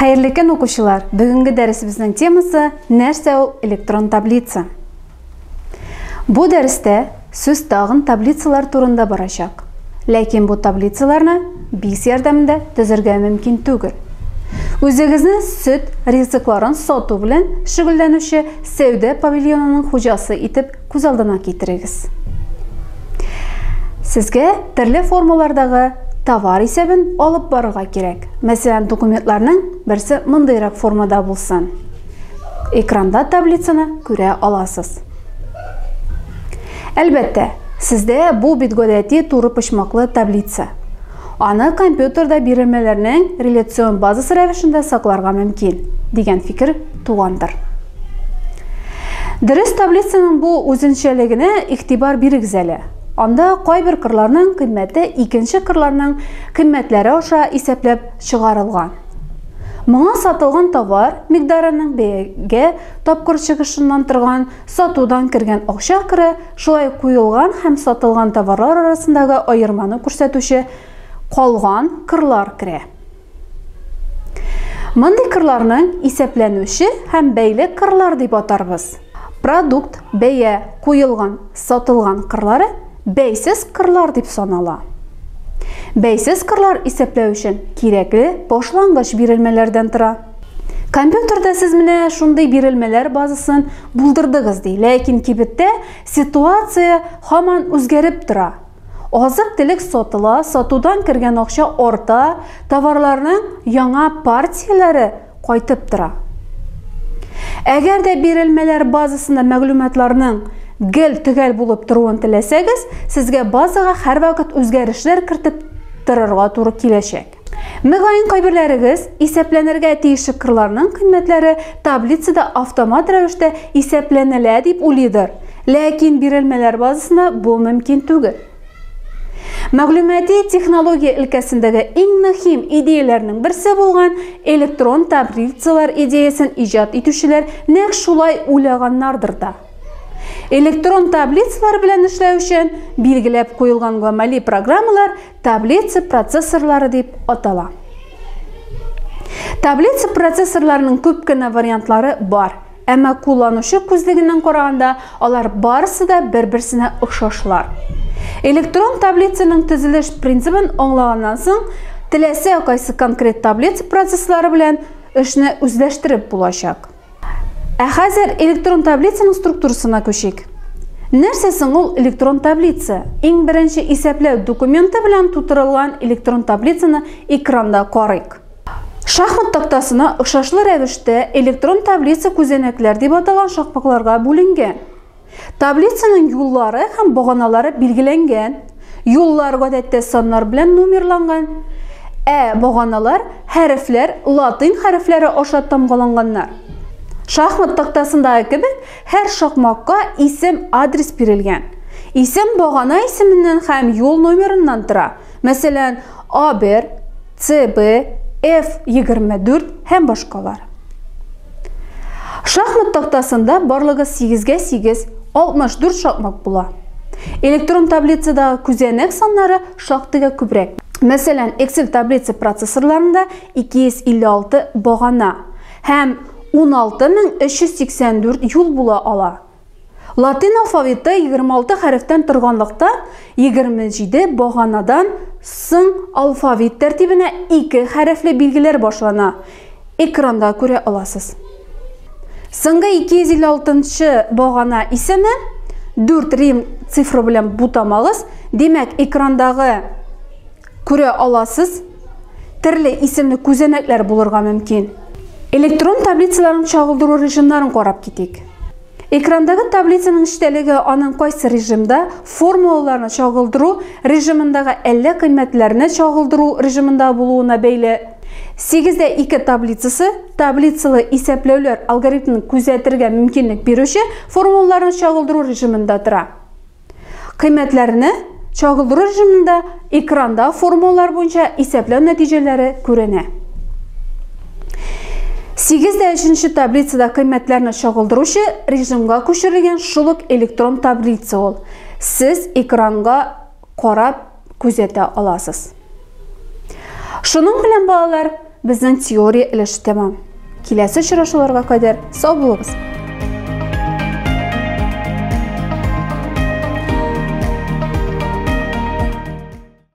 Хәерле көн, укучылар! Бүгенге дәресебезнең темасы нәрсә ул электрон таблица? Бу дәрестә сүз тагын таблицалар турында барачак. Ләкин бу таблицаларны бис ярдәмендә төзергә мөмкин түгел. Үзегезне сөт ризыкларын сату белән шөгыльләнүче сәүдә павильонының хуҗасы итеп күз алдына китерегез. Сезгә төрле формалардагы товар исәбен алып барырга кирәк. Мәсәлән, документларның берсе мондыйрак формада булсын. Экранда таблицаны күрә аласыз. Әлбәттә, сездә бу бит гадәти туры почмаклы таблица. Аны компьютерда бирелмәләрнең реляцион базасы рәвешендә сакларга мөмкин, дигән фикер тугандыр. Дөрес таблицаның бу үзенчәлегенә игътибар бирегез әле. Анда кайбер кырларның кыйммәте икенче кырларның кыйммәтләре аша исәпләп чыгарылган. Моңа сатылган товар микъдарының бәягә тапкыр чыгышыннан торган сатудан кергән акча кыры, шулай куелган һәм сатылган товарлар арасындагы аерманы күрсәтүче калган кырлар керә. Мондый кырларның исәпләнүче һәм бәйле кырлар дип атарбыз. Продукт бәя куелган, сатылган кырлары бәйсез кырлар дип санала. Бәйсез кырлар исәпләү өчен кирәкле башлангыч бирелмәләрдән тора. Компьютерда сез менә шундый бирелмәләр базасын булдырдыгыз ди, ләкин кибеттә ситуация һаман үзгәреп тора. Азык-төлек сатыла, сатудан кергән акча арта, товарларның яңа партияләре кайтып тора. Әгәр дә бирелмәләр базасында мәгълүматларның гел төгәл булып торуын теләсәгез, сезгә базага һәрвакыт үзгәрешләр кертеп торырга туры киләчәк. Мөгаен кайберләрегез исәпләнергә тиешле кырларның кыйммәтләре таблицада автомат рәвештә исәпләнелә дип уйлыйдыр. Ләкин бирелмәләр базасында бу мөмкин түгел. Мәгълүмати технология өлкәсендәге иң мөһим идеяләрнең берсе булган электрон таблицалар идеясен иҗат итүчеләр нәкъ шулай уйлаганнардыр да. Электрон таблицалар белән эшләү өчен билгеләп куелган гамәли программалар таблица процессорлары дип атала. Таблица процессорларының күп кенә вариантлары бар, әмма кулланучы күзлегеннән караганда алар барысы да бер-берсенә охшашлар. Электрон таблицаның төзелеш принцибын аңлаганнан соң, теләсә кайсы конкрет таблица процесслары белән эшне үзләштереп булачак. Ә хәзер электрон таблицаның структурасына күчик. Нәрсә соң ул электрон таблица? Иң беренче исәпләү документы белән тутырылган электрон таблицаны экранда карыйк. Шахмат тактасына охшашлы рәвештә электрон таблица күзәнәкләр дип аталган шакмакларга бүленгән. Таблицаның юллары һәм баганалары билгеләнгән. Юллар гадәттә саннар белән номерланган, ә баганалар хәрефләр латин хәрефләре аша тамгаланганнар. Шахмат тактасындагы кебек, һәр шакмакка исем, адрес бирелгән. Исем багана исеменнән һәм юл номерыннан тора. Мәсәлән, А1, ЦБ, F24 һәм башкалар. Шахмат тактасында барлыгы 8-гә 8, 64 шакмак була. Электрон таблицадагы күзәнәк саннары шактыйга күбрәк. Мәсәлән, Excel таблица процессорларында 256 багана һәм 16384 юл була ала. Латин алфавиты 26 хәрефтән торганлыктан, 27 баганадан соң алфавит тәртибенә ике хәрефле билгеләр башлана. Экранда күрә аласыз. Соңгы 256 багана исеме 4 рим цифры белән бутамагыз. Димәк, экрандагы күрә аласыз. Төрле исемле күзәнәкләр булырга мөмкин. Электрон таблицаларын чагылдыру режимнарын карап китик. Экрандагы таблицаның эчтәлеге аның кайсы режимда, формулаларны чагылдыру режимындагы әллә кыйммәтләрне чагылдыру режимында булуына бәйле. 8-2 таблицасы таблицалы исәпләүләр алгоритмын күзәтергә мөмкинлек бирүче формулаларны чагылдыру режимында тора. Кыйммәтләрне чагылдыру режимында экранда формулалар буенча исәпләү нәтиҗәләре күренә. 8-3 таблицада кыйммәтләрне чагылдыручы режимга күчерелгән шул ук электрон таблица ул. Сез экранга карап күзәтә аласыз. Шуның белән балалар, безнең теория өлеше тәмам. Киләсе очрашуларга кадәр сау булыгыз!